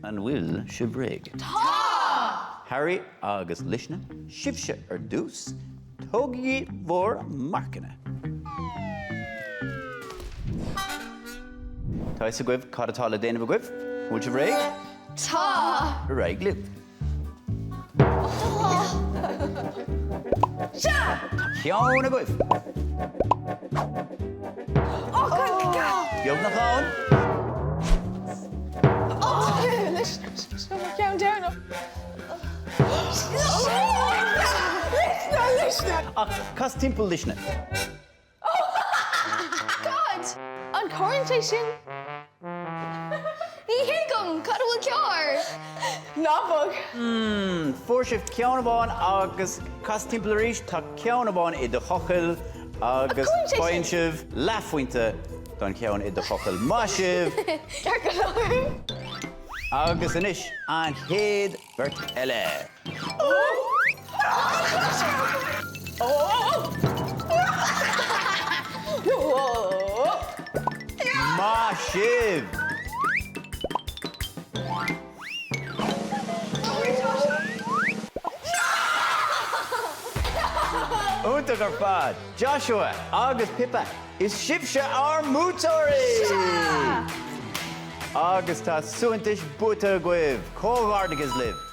An bhfuil sibh réidh? Tá! Harry agus Luisne, sibhse ar dtús, tógaigí bhur marcanna. Tá fhios agaibh cad atá le déanamh agaibh? An bhfuil sibh réidh? Tá! Ar aghaidh libh. Sea! Tá ceann agaibh! Beagnach ann! Seo mo cheann deireanach. Luisne! Luisne! Ach cas timpeall Luisne. God! An comhroinnt é sin? Ní thuigim cad a bhfuil cearr. Ná bog. Hmm, fuair sibh ceann amháin agus cas timpeall arís, tá ceann amháin i do chochall agus faigheann sibh leathphointe don cheann i do chochall. Maith sibh! Ceart go leor. Agus anois an chéad bheirt eile. Maith sibh! Iontach ar fad! Joshua agus Pippa, is sibhse ár mbuaiteoirí! Agus tá suaitheantais buaite agaibh! Comhghairdeachas libh!